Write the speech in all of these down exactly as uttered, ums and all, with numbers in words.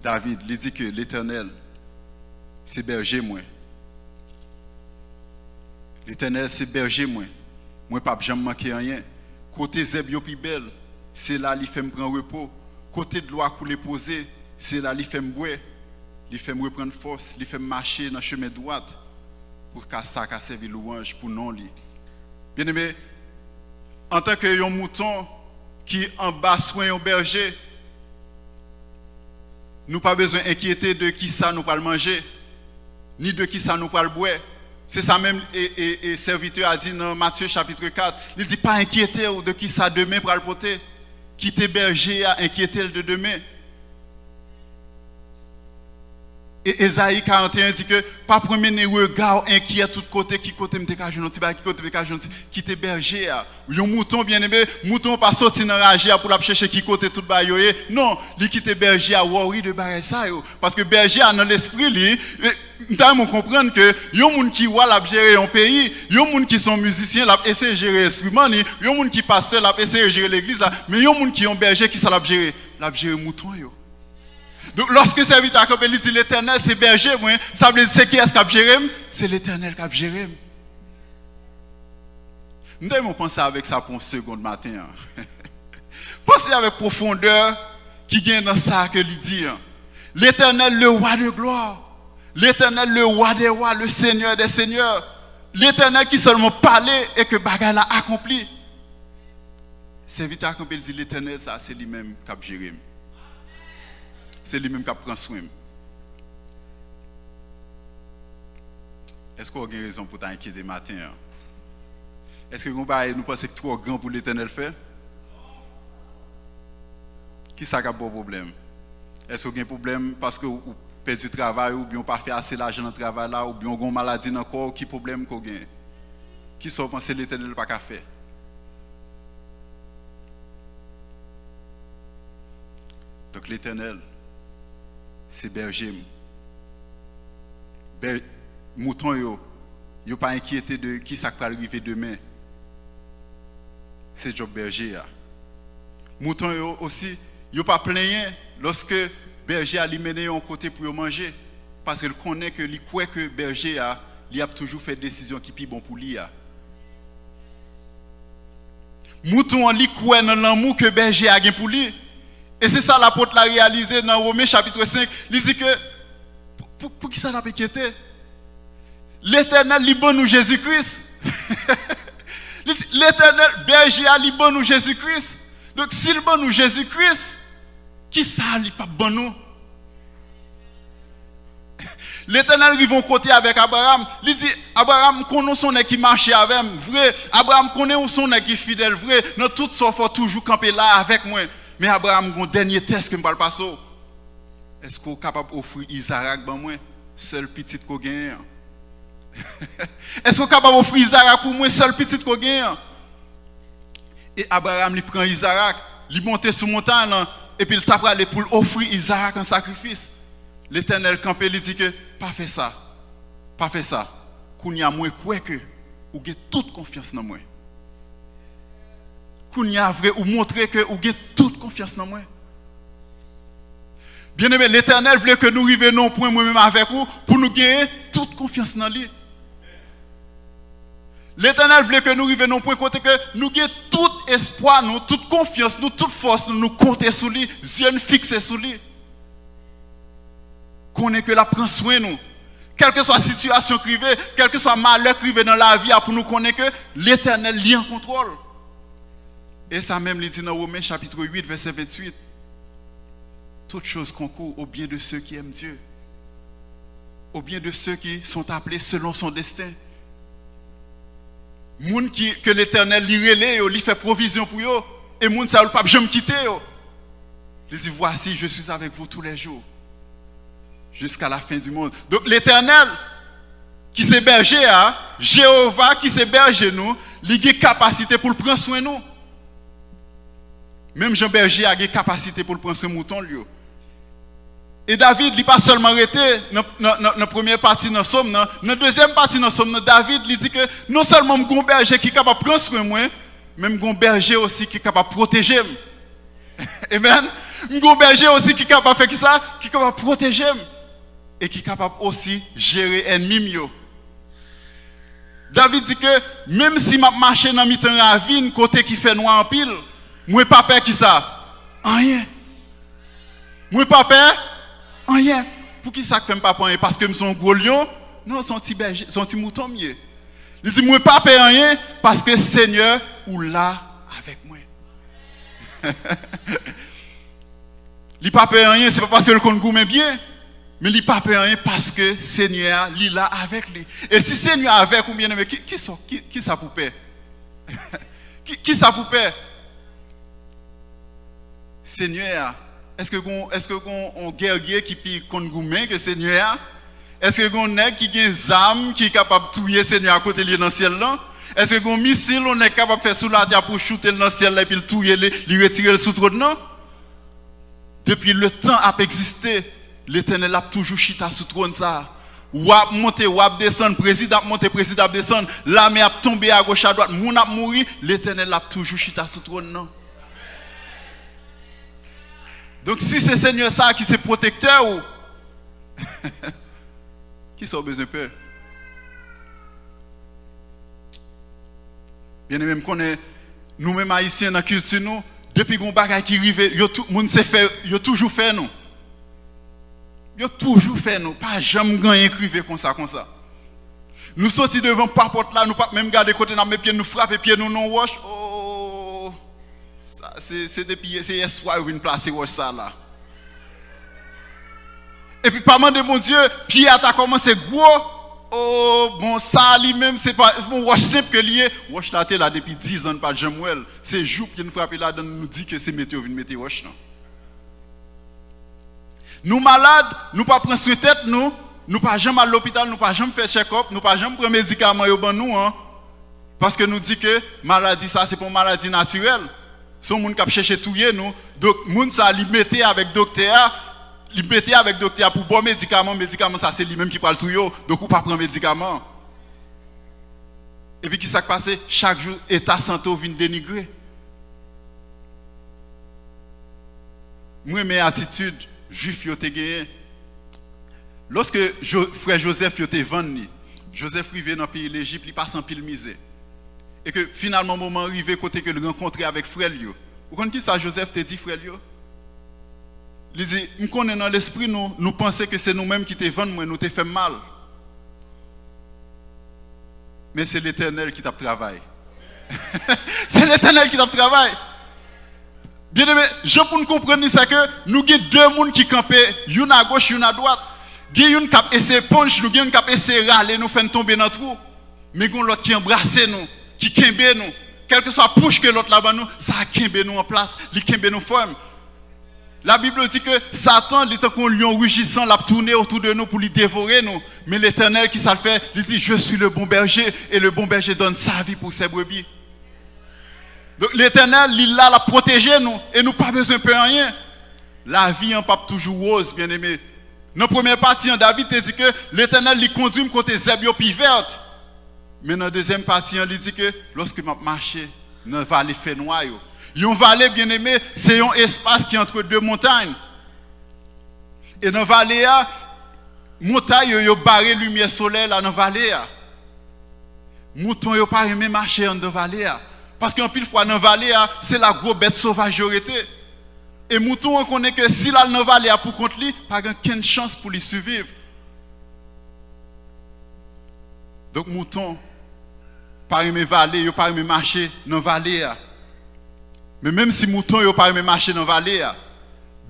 David, li di ke Letènèl se bèje mwen. Letènèl se bèje mwen. Mwen p ap janm manke anyen. Kote zèb yo pi bèl, se la li fè m pran repo. Kote dlo a koule poze, se la li fè m bwè. Li fè m reprann fòs, li fè m mache nan chemen dwat pou ka sa ka sèvi lwanj pou non li. Byeneme, antanke yon mouton ki anba swen yon bèje, nou pa bezwen enkyete de kisa nou pral manje, ni de kisa nou pral bwè. Se sa menm e, e, e sèvitè a di nan Matye chapit kat. Li di, pa enkyete w de kisa demen pral pote. Kite bèje a enkyete l de demen. E Ezayi karant e en di ke, pa pran mennen rega w enkyè tout kote, ki kote m te ka jwenn yon ti bagay, ki kote m te ka jwenn yon ti, kite bèje a. Yon mouton, byeneme, mouton pa soti nan raje a pou l ap chèche ki kote tout bagay yo ye. Non, li kite bèje a wòri de bagay sa yo. Paske bèje a nan lespri li, e, m ta renmen w konprann ke yon moun ki wa l ap jere yon peyi, yon moun ki se yon mizisyen l ap eseye jere enstriman li, yon moun ki pastè l ap eseye jere legliz la, men yon moun ki yon bèje, kisa l ap jere? L ap jere mouton yo. Donk, lòske sèvitè a kanpe, li di, Letènèl se bèje mwen, sa vle di se kiyès k ap jere m? Se Letènèl k ap jere m. M te renmen w panse avèk sa pou yon segonn maten an. Panse avèk pwofondè ki gen nan sa ke li di an. Letènèl, le roi de gloire. Letènèl, le roi des rois, le seigneur des seigneurs. Letènèl ki sèlman pale e ke bagay la akonpli. Sèvitè a kanpe, l di, Letènèl sa, se li menm k ap jere m. Se li menm k ap pran swen m. Èske w gen rezon pou w ta enkyete maten an? Èske gen yon bagay nou panse k twò gran pou Letènèl fè? Kisa k ap ba w pwoblèm? Èske w gen pwoblèm paske w, w pèdi travay ou, oubyen w pa fè ase lajan nan travay la, oubyen w gen yon maladi nan kò w? Ki pwoblèm ke w gen? Kisa w panse Letènèl pa ka fè? Donk, Letènèl se bèje m. Bè-, mouton yo, yo pa enkyete de kisa k pral rive demen. Se djòb bèje a. Mouton yo osi, yo pa plenyen lòske bèje a li mennen yo yon kote pou yo manje, paske l konnen ke li kwè ke bèje a, li ap toujou fè desizyon ki pi bon pou li a. Mouton an, li kwè nan lanmou ke bèje a gen pou li. E se sa lapot la reyalize nan Women chapit senk. Li di ke, pou, pou, poukisa n ap enkyete? Letènèl, li ban nou Jezi Kris. Li di, Letènèl, bèje a, li ban nou Jezi Kris. Donk, si l ban nou Jezi Kris, kisa li p ap ban nou? Letènèl rive yon kote avèk Abraram. Li di, Abraram, m konnen w se yon nèg ki mache avè m, vre. Abraram, m konnen w se yon nèg ki fidèl, vre, nan tout sa w fè, w toujou kanpe la avèk mwen. Men Abraram, gen yon dènye tès ke m pral pase w. Èske w kapab ofri Izarak ban mwen, sèl pitit ke w genyen an? Èske w kapab ofri Izarak pou mwen, sèl pitit ke w genyen an? E Abraram, li pran Izarak, li monte sou montay lan, epi l ta prale pou l ofri Izarak an sakrifis. Letènèl kanpe, li di ke, pa fè sa. Pa fè sa. Kounye a, mwen kwè ke ou gen tout konfyans nan mwen. Kounye a, vre, ou montre ke ou gen tout konfyans nan mwen. Byeneme, Letènèl vle ke nou rive nan yon pwen, mwen menm avèk ou, pou nou genyen tout konfyans nan li. Letènèl vle ke nou rive nan yon pwen kote ke nou gen tout espwa nou, tout konfyans nou, tout fòs nou, nou konte sou li, zye n fikse sou li. Konnen ke l ap pran swen nou. Kèlkeswa sitiyasyon k rive, kèlkeswa malè k rive nan lavi a, pou nou konnen ke Letènèl, li an kontwòl. E sa menm li di nan Women chapit uit, vèsè venntuit, toutes choses concourent au bien de ceux qui aiment Dieu, au bien de ceux qui sont appelés selon son destin. Moun ki, ke Letènèl, li rele yo, li fè pwovizyon pou yo, e moun sa yo, l p ap janm kite yo. Li di, voici, je suis avec vous tous les jours, jusqu'à la fin du monde. Donk, Letènèl, ki se bèje a, Jewova, ki se bèje nou, li gen kapasite pou l pran swen nou. Menm jan bèje a gen kapasite pou l pran swen mouton l yo. E David, li pa sèlman rete nan, nan, nan, nan premyè pati nan sòm nan. Nan dezyèm pati nan sòm nan, David, li di ke non sèlman m gon bèje ki kapab pran swen mwen, men m gon bèje osi ki kapab pwoteje m. Amen. M gen yon bèje osi ki kapab fè ki sa, ki kapab pwoteje m, e ki kapab osi jere ènmi m yo. David di ke, menm si m ap mache nan mitan ravin, kote ki fè nwa anpil, mwen pa pè ki sa? Anyen. Mwen pa pè anyen. Poukisa k fè m pa pè anyen? Paske m se yon gwo lyon? Non, se yon ti bèje, se yon ti mouton m ye. Li di, mwen pa pè anyen, paske Senyè ou la avèk mwen. Li pa pè anyen, se pa paske l konn goumen byen, men li pa pè anyen paske Senyè a, li la avèk li. E si Senyè a avèk ou, byeneme, ki, ki sa, ki, ki sa pou pè? Ki, ki sa pou pè? Senyè a. Èske gon, èske gon on gèrye ki pi konn goumen ke Senyè a? Èske gon nèg ki gen zam ki kapab touye Senyè a kote l ye nan syèl lan? Èske gon misil on nèg kapab fè sou latè pou choute l nan syèl la epi l touye li, li retire l sou twòn nan? Depi letan ap egziste, Letènèl ap toujou chita sou twòn sa a. W ap monte, w ap desann, prezidan ap monte, prezidan ap desann, lame ap tonbe agoch adwat, moun ap mouri, Letènèl ap toujou chita sou twòn nan. Donk, si se Senyè sa a ki se pwotektè ou, ki sa w bezwen pè? Byeneme, m konnen nou menm Ayisyen nan kilti nou, depi gon bagay ki rive, yo tou, moun se fè, yo toujou fè nou. Yo toujou fè nou, pa janm gen anyen k rive konsa, konsa. Nou soti devan papòt la, nou p ap menm gade kote n ap met pye n, nou frape pye nou nan wòch. Oh, sa, se, se depi, se yèswa yo vin plase wòch sa la. Epi pa mande Bondye, pye a ta kòmanse gwo. Oh, bon, sa li menm, se pa, se bon, wòch senp ke li ye. Wòch la te la depi diz an, n pa t janm wè l. Se jou pye n frape ladan l, nou di ke se mete yo vin mete wòch lan. Nou malad, nou pa pran swen tèt nou, nou pa janm al lopital, nou pa janm fè tchèkòp, nou pa janm pran medikaman yo ban nou an, paske nou di ke maladi sa se pa yon maladi natirèl. Se yon moun k ap chèche touye nou. Donk, moun sa, li mete avèk doktè a, li mete avèk doktè a pou ba w medikaman, medikaman sa se li menm ki pral touye w. Donk, ou pa pran medikaman an. Epi ki sa k pase? Chak jou, eta sante w vin denigre. M renmen atitid Jwif yo te genyen. Lòske Jo-, frè Jozèf yo te vann li, Jozèf rive nan peyi Lejip, li pase anpil mizè. E ke finalman, moman an rive kote ke l rankontre avèk frè l yo. Ou konn ki sa Jozèf te di frè l yo? Li di, m konnen nan lespri nou, nou panse ke se nou menm ki te vann mwen, nou te fè m mal. Men se Letènèl ki t ap travay. Se Letènèl ki t ap travay. Byeneme, jan pou n konprann li, se ke nou gen de moun ki kanpe, youn agoch, youn adwat. Gen youn k ap eseye punch nou, gen youn k ap eseye rale nou, fè n tonbe nan twou. Men gen lòt ki anbrase nou, ki kenbe nou. Kèlkeswa push ke lòt la ban nou, sa a kenbe nou an plas, li kenbe nou fèm. Labib di ke Satan, li tankou yon lyon rijisan, l ap tounen otou de nou pou li devore nou. Men Letènèl, ki sa l fè? Li di, je suis le bon berger, et le bon berger donne sa vie pour ses brebis. Donk, Letènèl, li la, l ap pwoteje nou, e nou pa bezwen pè anyen. Lavi an p ap toujou woz, byeneme. Nan premyè pati an, David te di ke Letènèl, li kondui m kote zèb yo pi vèt. Men nan dezyèm pati an, li di ke lòske m ap mache nan vale fènwa yo. Yon vale, byeneme, se yon espas ki antre de montay. E nan vale a, montay yo, yo bare limyè solèy la nan vale a. Mouton yo pa renmen mache anndan vale a. Paske anpil fwa nan vale a, se la gwo bèt sovaj yo rete. E mouton an konnen ke si l al nan vale a pou kont li, pa gen kenn chans pou li siviv. Donk, mouton pa renmen vale, yo pa renmen mache nan vale a. Men menm si mouton yo pa renmen mache nan vale a,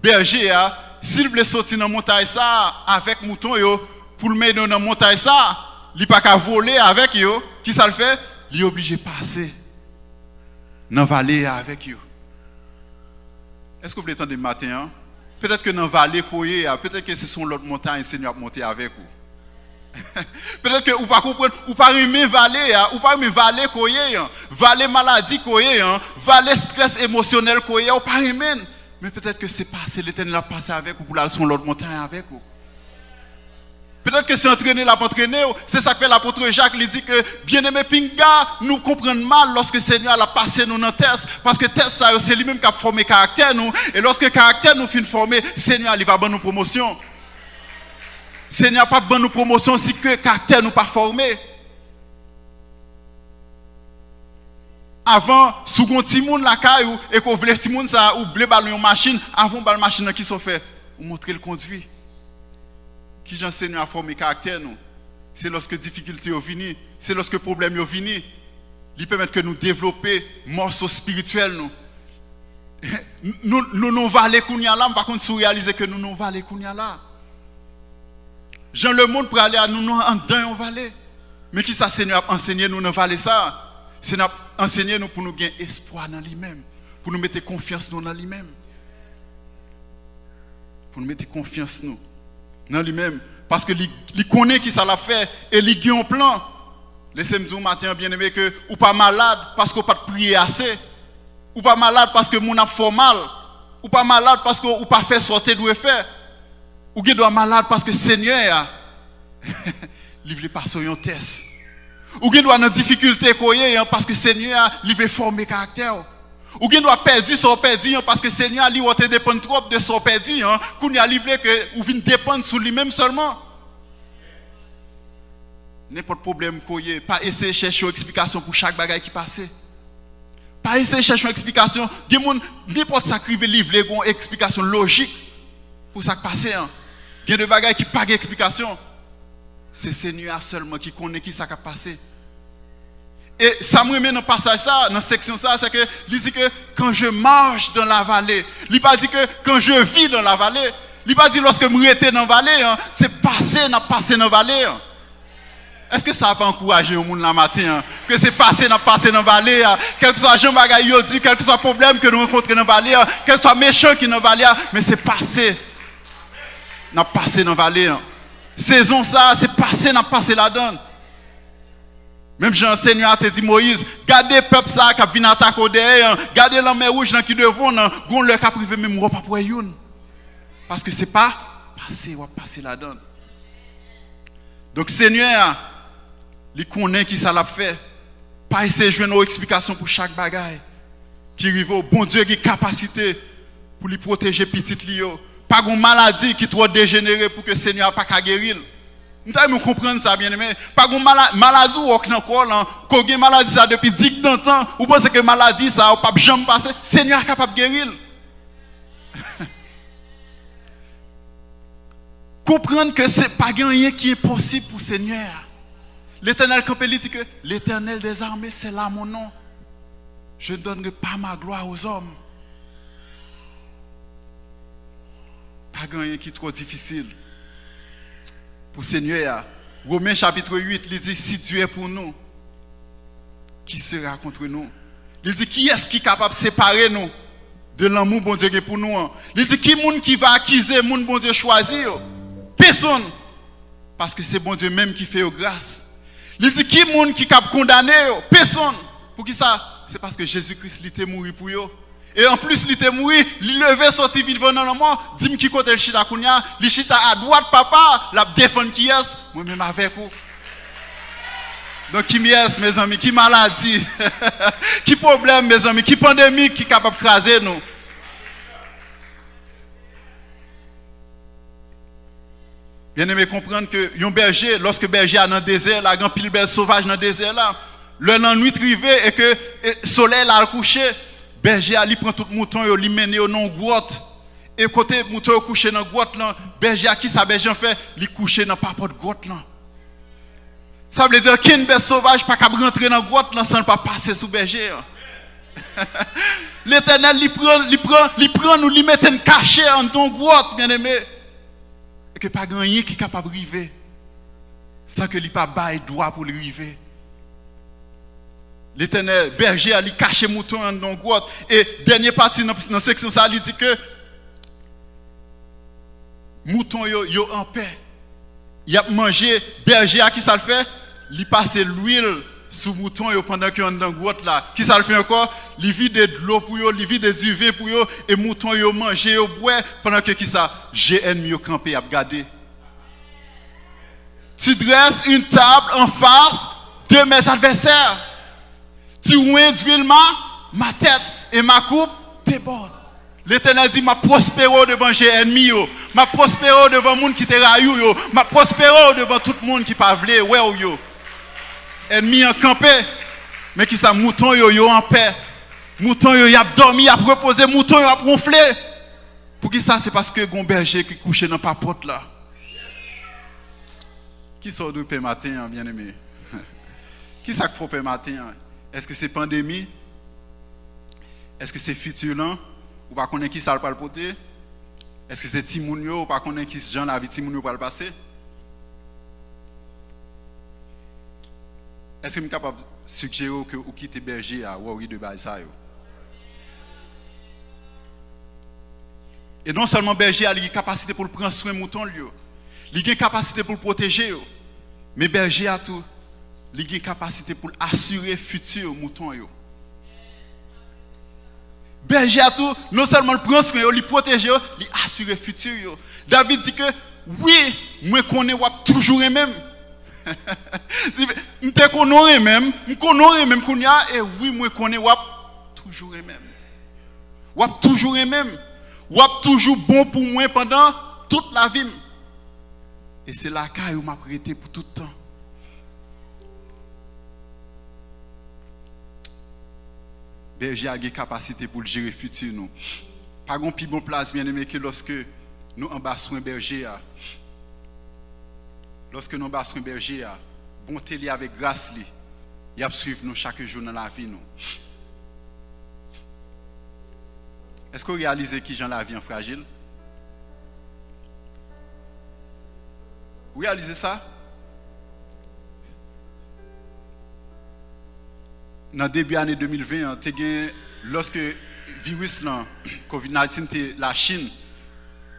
bèje a, si l vle soti nan montay sa a avèk mouton yo, pou l mennen yo nan montay sa a, li pa ka vole avèk yo, ki sa l fè? Li oblije pase nan vale a avèk yo. Èske w vle tande m maten an? Petèt ke nan vale ke w ye a, petèt ke se sou yon lòt montay Senyè ap monte avèk ou. Petèt ke ou pa konprann, ou pa renmen vale a, ou pa renmen vale ke w ye an. Vale maladi ke w ye an, vale estrès emosyonèl ke w ye a, ou pa renmen l. Men petèt ke se pase Letènèl ap pase avèk ou pou l al sou yon lòt montay avèk ou. Petèt ke se antrene l ap antrene w. Se sa k fè lapot Jak li di ke, byeneme, pinga nou konprann mal lòske Senyè a l ap pase nou nan tès, paske tès sa yo, se li menm k ap fòme karaktè nou. E lòske karaktè nou fin fòme, Senyè a, li va ban nou pwomosyon. Senyè a p ap ban nou pwomosyon si ke karaktè nou pa fòme. Avan, si w gen yon timoun lakay ou e ke w vle timoun sa a, ou vle ba l yon machin, avan w ba l machin nan, kisa w fè? Ou montre l kondwi. Kijan Senyè a fòme karaktè nou? Se lòske difikilte yo vini, se lòske pwoblèm yo vini, li pèmèt ke nou devlope mòso espirityèl nou. Nou, nou, nou vale kounye a la, m pa konn si w reyalize ke nou, nou vale kounye a la. Jan lemonn prale a, nou, nou anndan yon vale. Men kisa Senyè ap ansenye nou nan vale sa a? Senyè ap ansenye nou pou nou gen espwa nan li menm, pou nou mete konfyans nou nan li menm. Pou nou mete konfyans nou nan li menm. Paske li, li konnen kisa l ap fè e li gen yon plan. Lese m di w maten an, byeneme, ke ou pa malad paske w pa t priye ase. Ou pa malad paske moun ap fè w mal. Ou pa malad paske ou pa fè sa w te dwe fè. Ou gen dwa malad paske Senyè a, li vle pase w yon tès. Ou gen dwa nan difikilte ke w ye an paske Senyè a, li vle fòme karaktè w. Ou gen dwa pèdi sa w pèdi an paske Senyè a, li wè w te depann twòp de sa w pèdi an. Kounye a, li vle ke ou vin depann sou li menm sèlman. Nenpòt pwoblèm ke w ye, pa eseye chèche yon eksplikasyon pou chak bagay ki pase. Pa eseye chèche yon eksplikasyon. Gen moun, nenpòt sa k rive, li vle gen yon eksplikasyon lojik pou sa k pase an. Gen de bagay ki pa gen eksplikasyon. Se Senyè a sèlman ki konnen kisa k ap pase. E sa m renmen nan pasaj sa, nan seksyon sa, se ke li di ke quand je marche dans la vallée. Li pa di ke quand je vis dans la vallée. Li pa di lòske m rete nan vale an, se pase n ap pase nan vale an. Èske sa pa ankouraje yon moun la maten an? Ke se pase n ap pase nan vale a, kèlkeswa jan bagay yo di, kèlkeswa pwoblèm ke nou rankontre nan vale a, kèlkeswa mechan ki nan vale a, men se pase n ap pase nan vale an. Sezon sa a, se pase n ap pase ladan l. Menm jan Senyè a te di Moyiz, gade pèp sa a k ap vin atake w dèyè an, gade lanmè wouj lan ki devan w nan, gon lè k ap rive menm wè w p ap wè youn. Paske se pa pase w ap pase ladan l. Donk, Senyè a, li konnen kisa l ap fè. Pa eseye jwenn yon eksplikasyon pou chak bagay ki rive w. Bondye gen kapasite pou li pwoteje pitit li yo. Pa gen yon maladi ki twò dejenere pou ke Senyè a pa ka geri l. M ta renmen w konprann sa, byeneme. Pa gen yon mala-, maladi w wè w k nan kò w lan, ke w gen maladi sa depi digdantan, ou panse ke maladi sa a w p ap janm pase, Senyè a kapab geri l. Konprann ke se pa gen anyen ki enposib pou Senyè a. Letènèl kanpe, li di ke, L'Éternel des armées, c'est là mon nom. Je ne donnerai pas ma gloire aux hommes. Pa gen anyen ki twò difisil pou Senyè a. Women chapit uit, li di, Si Dieu est pour nous, qui sera contre nous? Li di, kiyès ki kapab separe nou de lanmou Bondye gen pou nou an? Li di, ki moun ki va akize moun Bondye chwazi yo? Pèsonn! Paske se Bondye menm ki fè yo gras. Li di, ki moun ki kab kondane yo? Pèsonn! Poukisa? Se paske Jezi Kris, li te mouri pou yo. E anplis, li te mouri, li leve soti vivan nan lanmò. Di m ki kote l chita kounye a? Li chita adwat Papa a, l ap defann kiyès? Mwen menm avèk ou. Donk, kiyès, mezanmi? Ki maladi? Ki pwoblèm, mezanmi? Ki pandemi ki kapab kraze nou? Byeneme, konprann ke yon bèje, lòske bèje a nan dezè la, gen anpil bèt sovaj nan dezè la. Lè lannwit rive e ke, e, solèy la al kouche, bèje a, li pran tout mouton yo, li mennen yo nan yon gwòt. E kote mouton yo kouche nan gwòt lan, bèje a, kisa bèje an fè? Li kouche nan papòt gwòt lan. Sa vle di, okenn bèt sovaj pa kab rantre nan gwòt lan san l pa pase sou bèje an. Letènèl, li pran, li pran, li pran nou, li mete n kache anndan yon gwòt, byeneme. E ke pa gen anyen ki kapab rive san ke li pa bay dwa pou l rive. Letènèl, bèje a, li kache mouton yo anndan yon gwòt. E dènye pati nan, nan seksyon sa a, li di ke mouton yo, yo anpè. Y ap manje, bèje a, kisa l fè? Li pase lwil sou mouton yo pandan ke yo anndan gwòt la. Kisa l fè ankò? Li vide dlo pou yo, li vide diven pou yo, e mouton yo manje, yo bwè, pandan ke kisa? Je ènmi yo kanpe, y ap gade. Tu dresses une table en face de mes adversaires. Tu oinds d'huile ma, ma tête et ma coupe déborde. Letènèl di, m ap pwospere w devan je ènmi yo. M ap pwospere w devan moun ki te rayi w yo. M ap pwospere w devan tout moun ki pa vle wè w yo. Ènmi an kanpe. Men kisa, mouton yo, yo anpè. Mouton yo, y ap dòmi, y ap repoze. Mouton yo ap wonfle. Poukisa? Se paske gon bèje ki kouche nan papòt la. Kisa w dwe pè maten an, byeneme? Kisa k fè w pè maten an? Èske se pandemi? Èske se fiti lan? Ou pa konnen kisa l pral pote? Èske se timoun yo? Ou pa konnen ki jan lavi timoun yo pral pase? Èske m kapab sijere w ke ou kite bèje a worry de bagay sa yo? E non sèlman bèje a, li gen kapasite pou l pran swen mouton l yo. Li gen kapasite pou l pwoteje yo. Men bèje a tou, li gen kapasite pou l asire fiti mouton yo. Bèje a tou, non sèlman l pran swen yo, li pwoteje yo, li asire fiti yo. David di ke, wi, mwen konnen w ap toujou renmen m. M te konnen w renmen m, m konnen w renmen m kounye a, e wi, mwen konnen w ap toujou renmen m. W ap toujou renmen m. W ap toujou bon pou mwen pandan tout lavi m. E se lakay ou m ap rete pou tout tan. Bèje a gen kapasite pou l jere fiti nou. Pa gon pi bon plas, byeneme, ke lòske nou anba swen bèje a. Lòske nou anba swen bèje a, bonte li avèk gras li, y ap swiv nou chak jou nan lavi nou. Èske w reyalize ki jan lavi an frajil? Ou reyalize sa? Nan debi ane de mil ven an, te gen, lòske viris lan, kovid diznèf, te Lachin,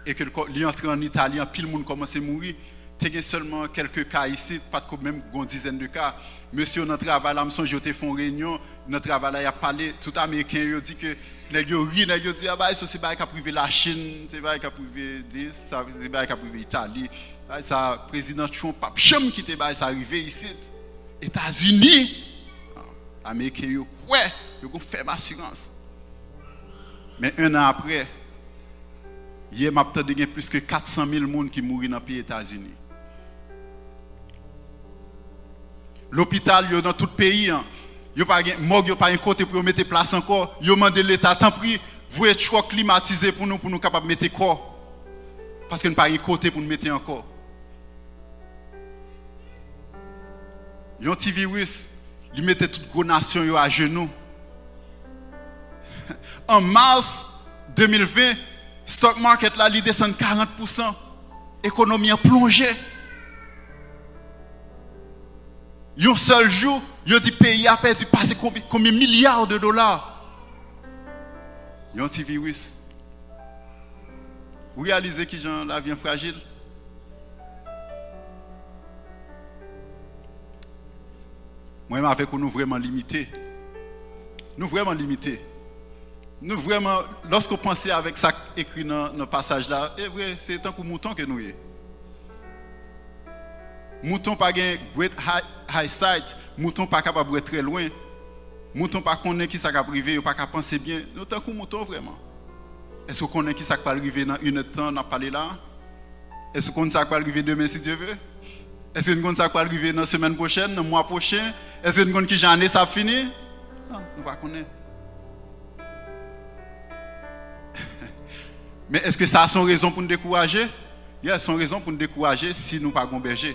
e ke l kò-, li antre ann Itali, anpil moun kòmanse mouri, te gen sèlman kèlke ka isit, pa t ko menm gon dizèn de ka. Mesye yo nan travay la, m sonje yo te fè yon reyinyon, nan travay la, y ap pale, tout Ameriken yo di ke, nèg yo ri, nèg yo di, a, bagay sa, se bagay k ap rive Lachin, se bagay k ap rive dis, sa, se bagay k ap rive Itali. Bagay sa, Prezidan Trump p ap janm kite bagay sa rive isit. Etazini, Ameriken yo kwè, yo gon fèm asirans. Men en an apre, yè m ap tande gen plis ke kat san mil moun ki mouri nan peyi Etazini. Lopital yo nan tout peyi an, yo pa gen, mòg yo pa gen kote pou yo mete plas ankò. Yo mande Leta, tanpri, voye twòk klimatize pou nou, pou nou kapab mete kò. Paske n pa gen kote pou n mete ankò. Yon ti viris, li mete tout gwo nasyon yo ajenou. An mas de mil ven, stock market la, li desann karant pousan. Ekonomi an plonje. Yon sèl jou, yo di peyi a pèdi pase konbi-, konbyen milya de dola? Yon ti viris. Ou reyalize ki jan lavi an frajil? Mwen menm avèk ou, nou vrèman limite. Nou vrèman limite. Nou vrèman, lòske w panse avèk sa k ekri nan, nan pasaj la, e vre, se tankou mouton ke nou ye. Mouton pa gen great high, high sight. Mouton pa kapab wè trè lwen. Mouton pa konnen ki sa k ap rive, yo pa ka panse byen. Nou tankou mouton vrèman. Èske w konnen ki sa k pral rive nan inèdtan n ap pale la? Èske w konn sa k pral rive demen, si Dye ve? Èske n konn sa k pral rive nan semèn pwochèn, nan mwa pwochen? Èske n konn ki jan ane sa ap fini? Non, nou pa konnen. Men èske sa se yon rezon pou n dekouraje? Yeah, se yon rezon pou n dekouraje si nou pa gon bèje.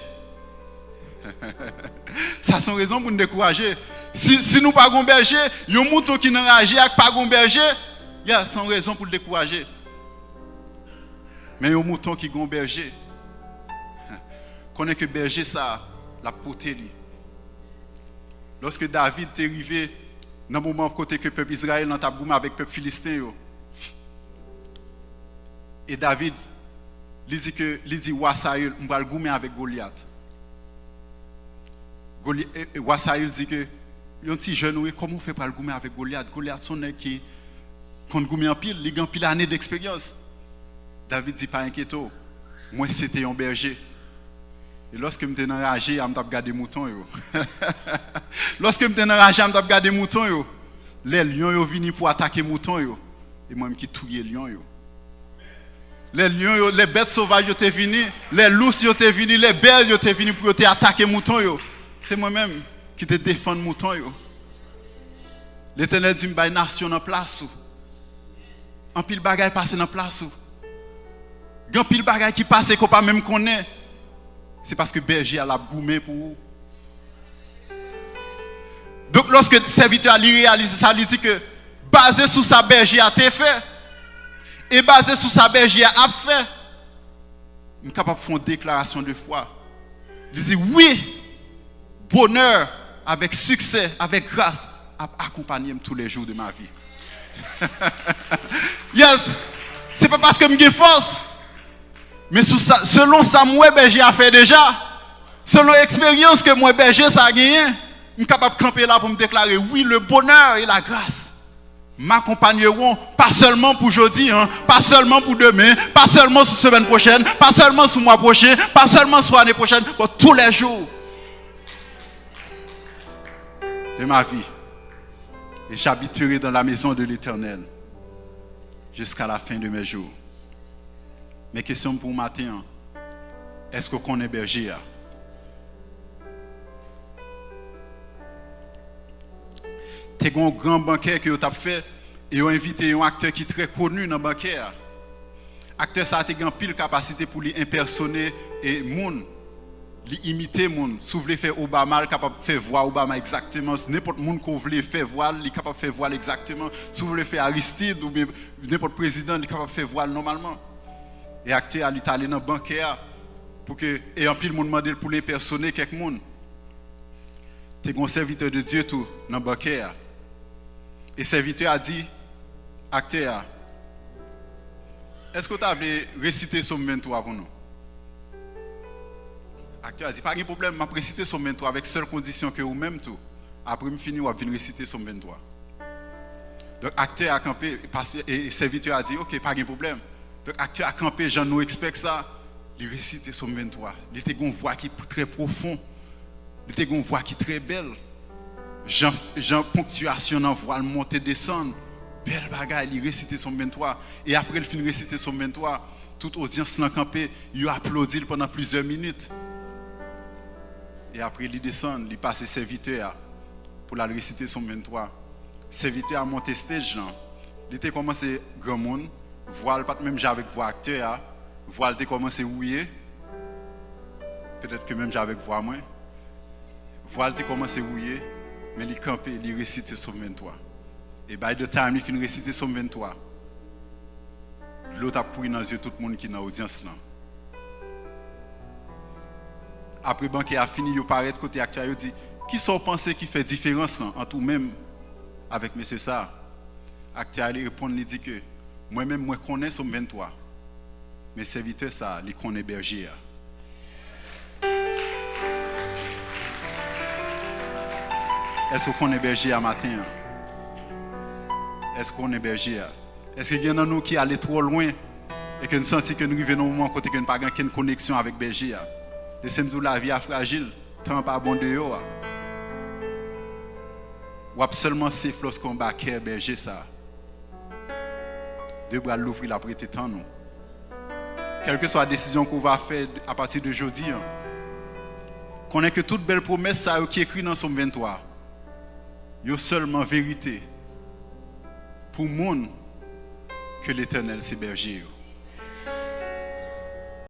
Sa se yon rezon pou n dekouraje. Si, si nou pa gon bèje, yon mouton ki nan raje ak pa gon bèje, yeah, se yon rezon pou l dekouraje. Men yon mouton ki gon bèje, konnen ke bèje sa a, l ap pote li. Lòske David te rive nan moman kote ke pèp Izrayèl lan t ap goumen avèk pèp Filisten yo, e David, li di ke, li di wa Sayil, "M pral goumen avèk Golyat." Goly-, e, e wa Sayil di ke, "Yon ti jèn ou ye, kòman w fè pral goumen avèk Golyat? Golyat se yon nèg ki konn goumen anpil, li gen anpil ane deksperyans." David di, "Pa enkyete w, mwen se te yon bèje." E lòske m te nan raje a, m t ap gade mouton yo. Lòske m te nan raje a, m t ap gade mouton yo. Lè lyon yo vini pou atake mouton yo, e mwen menm ki touye lyon yo. Lè lyon yo, lè bèt sovaj yo te vini, lè lous yo te vini, lè bè yo te vini pou yo te atake mouton yo, se mwen menm ki te defann mouton yo. Letènèl di m, "Bay nasyon nan plas ou." Anpil bagay pase nan plas ou. Gen anpil bagay ki pase ke w pa menm konnen. Se paske bèje a l ap goumen pou ou. Donk, lòske sèvitè a li reyalize sa, li di ke, "Baze sou sa bèje a te fè, e baze sou sa bèje a ap fè, m kapab fè yon deklarasyon de fwa." Li di, "Wi, bonè, avèk siksè, avèk gras, ap akonpanye m tou lè jou de ma vi." Yes! Se pa paske m gen fòs, men sou sa, selon sa m wè bèje a fè deja, selon eksperyans ke m wè bèje sa genyen, m kapab kanpe la pou m deklare, "Wi, le bonheur et la grâce m'accompagneront, pas seulement pour jodi, hein, pas seulement pour demain, pas seulement sou semèn pwochèn, pas seulement sou mwa pwochen, pas seulement sou ane pwochèn, bon, tous les jours de ma vie. Et j'habiterai dans la maison de l'Éternel jusqu'à la fin de mes jours." Men kesyon m pou w maten an, èske w konnen bèje a? Te gen yon gran bankè ke yo t ap fè, e yo envite yon aktè ki trè koni nan bankè a. Aktè sa a te gen anpil kapasite pou li enpèsone e moun, li imite moun. Si w vle fè Obama, li kapab fè vwa Obama egzakteman. Nenpòt moun ke w vle fè vwa l, li kapab fè vwa l egzakteman. Si w vle fè Aristide oubyen nenpòt prezidan, li kapab fè vwa l nòmalman. E aktè a, li t ale nan bankè a, pou ke, e anpil moun mande l pou l enpèsone kèk moun. Te gen yon sèvitè de Dye tou nan bankè a. E sèvitè a di aktè a, "Èske w ta vle resite Sòm venntwa pou nou?" Aktè a di, "Pa gen pwoblèm, m ap resite Sòm venntwa avèk sèl kondisyon ke ou menm tou, apre m fini, w ap vin resite Sòm venntwa." Donk, aktè a kanpe, pastè, e, e sèvitè a di, "Oke, pa gen pwoblèm." Donk, aktè a kanpe, jan nou ekspèk sa, li resite Sòm venntwa. Li te gen yon vwa ki p-, trè pwofon. Li te gen yon vwa ki trè bèl. Jan, jan ponktiyasyon nan vwa l monte desann. Bèl bagay, li resite Sòm venntwa. E apre l fin resite Sòm venntwa, tout odyans lan kanpe, yo aplodi l pandan plizyè minit. E apre, li desann, li pase sèvitè a pou l al resite Sòm venntwa. Sèvitè a monte stage lan. Li te kòmanse granmoun, vwa l pa t menm jan avèk vwa aktè a, vwa l te kòmanse wouye. Petèt ke menm jan avèk vwa mwen. Vwa l te kòmanse wouye, men li kanpe, li resite Sòm venntwa. E by the time li fin resite Sòm venntwa, dlo t ap kouri nan zye tout moun ki nan odyans lan. Apre bankè a fini, yo parèt kote aktè a, yo di, "Kisa w panse ki fè diferans lan ant ou menm avèk mesye sa a?" Aktè a, li reponn, li di ke, "Mwen menm, mwen konnen Sòm venntwa, men sèvitè sa a, li konnen bèje a." Èske w konnen bèje a maten an? Èske w konnen bèje a? Èske gen nan nou ki ale twò lwen e ke n santi ke n rive nan yon moman kote ke n pa gen okenn koneksyon avèk bèje a? Lese m di w, lavi a frajil, tan an pa bon deyò a. W ap sèlman safe lòske w anba kè bèje sa a. De bra l louvri, l ap rete tann ou. Kèlkeswa desizyon ke w va fè apati de jodi an, konnen ke tout bèl pwomès sa yo ki ekri nan Sòm venntwa, yo sèlman verite pou moun ke Letènèl se bèje yo.